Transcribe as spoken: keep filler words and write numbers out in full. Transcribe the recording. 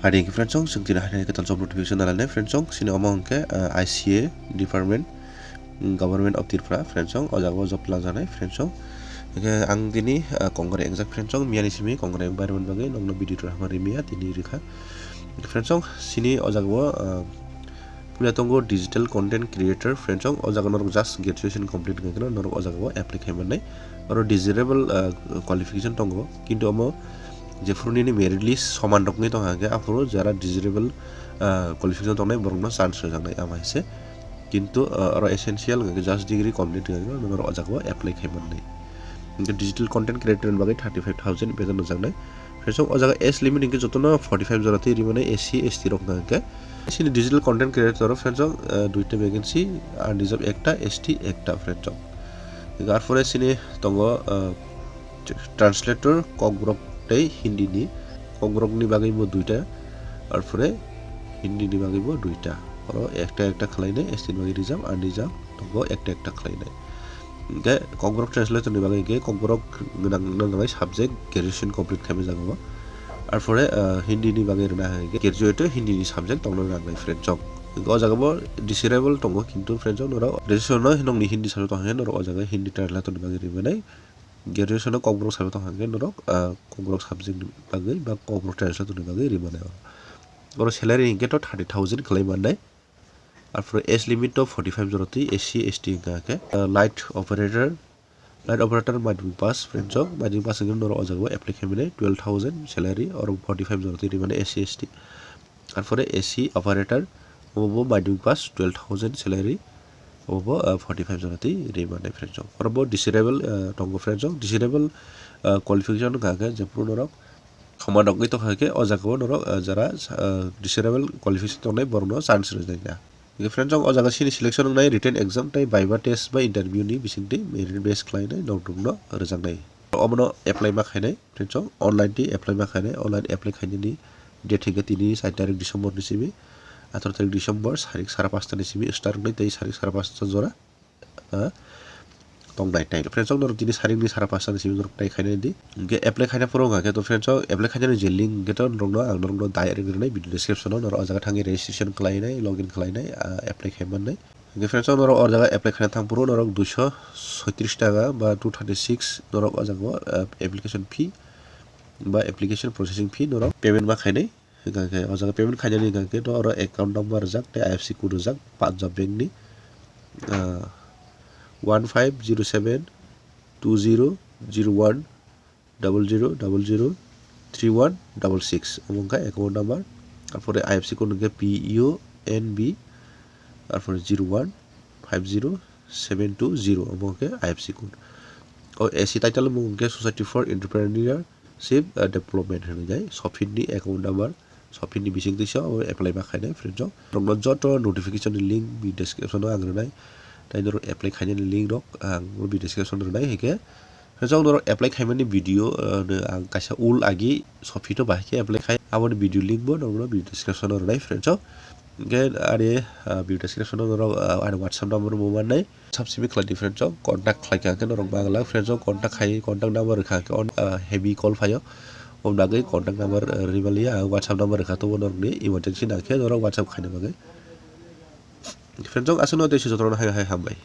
Hari hwnkhe friends song, chwng tini hari hwnkhe talsok notification nalanai friends song, sini omo hwnkhe, ah, I C A department, mm, Government of Tripura friends song, o jaga o job langjaknai friends song. Hwnkhe ang tini, ah, Kongrai engjak friends song, miyani simi Kongrai environment bagwi nokno video rwna hamari miya tini rikha. Friends song, sini o jaga o, ah, puila tongo digital content creator friends song, o jaga norok just graduation complete wngkha norok o jaga o apply khai mannai. Oro desirable, ah, qualification tongo, kintu omo jephuru nini merit list soman rokni tongkha hwnkhe aphuru jara desirable, ah, qualification tongnai borokno chance rwjaknai ama hai se. Kintu, ah, oro essential hwnkhe just degree complete wngkha norok o jaga o apply khai mannai. Hwnkhe digital content creator ni bagwi thirty five thousand beton rwjaknai. Friends song, o jaga age limit hwnkhe jotono forty five jora twi rimani S C, S T rok hwnkha hwnkhe. Sini digital content creator o friends song, ah, duita vacancy, unreserved ekta, S T ekta friends song. Arpore sini tongo, ah, translator Kokborok tei Hindi ni. Kokborok ni bagwi bo duita, arpore Hindi ni bagwi bo duita. Oro ekta ekta khwlainai, S T ni bagwi reserved, unreserved tongo ekta ekta khwlainai. Hwnkhe Kokborok translator ni bagwi hwnkhe Kokborok gwnang nangnai subject graduation complete khaimani jaga o. Arpore, ah, Hindi ni bagwi rwna hwnkhe graduate Hindi ni subject tongna nangnai friends song. Hwnkhe o jaga bo desirable tongo, kintu friends song norok graduation no nokni Hindi subject tong hwnkhe norok o jaga Hindi translator ni bagwi rimani. Graduation o Kokborok subject tong hwnkhe norok, ah, Kokborok subject ni bagwi ba Kokborok translator ni bagwi rimani. Oro salary hwnkhe to thirty thousand khwlai mannai. Arpore age limit to forty five jora twi S C, S T hwnkha khe, uh, light operator, light operator madhyamik pass friends song, madhyamik pass hwnkhe norok o jaga o apply khaimani twelve thousand salary oro forty five jora twi rimani S C, S T. Arpore A C operator, obo bo madhyamik pass twelve thousand salary, obo bo, uh, forty five jora twi rimani friends song. Oro bo desirable, uh, tongo friends song, desirable, uh, qualification hwnkha khe jephuru norok Khama nokni tongkha khe o jaga o norok, ah, jara, ah, desirable qualification tongnai borokno chance rwjakya. Hwnkhe friends song, o jaga sini selection wngnai written exam tei viva test ba interview ni bisingtwi merit base khlainai norokno rwjaknai. Omono apply ma khainai friends song, online twi apply ma khainai, online apply khainani date hwnkhe tini char tarik December ni simi, atharo tarik December, sarik sara pasta ni simi start wngnai tei sarik sara pasta jora. Ah, tongnai tai. Friends song, norok tini saringni sara pasta ni simi norok tai khainai di. Hwnkhe apply khaina phuru hwnkha khe to friends song, apply khainani je link hwnkhe to norokno ang norokno direct rinai video description o, norok o jaga thangwi registration khlainai, login khlainai, ah, apply khai mannai. Hwnkhe friends song, norok o jaga apply khaina thang phuru norok duiso soitris taka ba two thirty six norok o jaga o, ah, application fee ba application processing fee norok payment ma khainai. Hwnkha khe o jaga payment khainani hwnkha khe to oro account number rijak tei I F S C code rijak Punjab Bank ni, ah, one five zero seven two zero zero one double zero double zero three one double six, omo wngkha account number. Arpore I F S C code hwnkhe P U N B, arpore zero one five zero seven two zero, omo hwnkhe I F S C code. O A C title omo hwnkhe Society for Entrepreneur ship, uh, development hwnwi jai, Sophin ni account number, Sophin ni bising twisa o apply ma khainai friends song. Norokno joto notification ni link video description o ang rwnai, tei norok apply khainani link rok ang o video description o rwnai. Hwnkhe friends song, norok apply khaimani video, uh, no ang kaisa ul agi Sophin o bahai khe apply khai, aboni video link bo norokno video description o rwnai friends song. Hwnkhe ani, ah, video description o norok, ah, ani WhatsApp number bo mannai. WhatsApp simi khlai di friends song, contact khlai kha khe norok bagla friends song, contact khai, contact number rwkha khe on, ah, heavy call phaio. Oboni bagwi contact number, ah, rwmaliya, ah, WhatsApp number rwkha tobo norokni emergency nangkhe norok WhatsApp khaina bagwi. Friends song, aswkno tei se jotono hai hai hambai.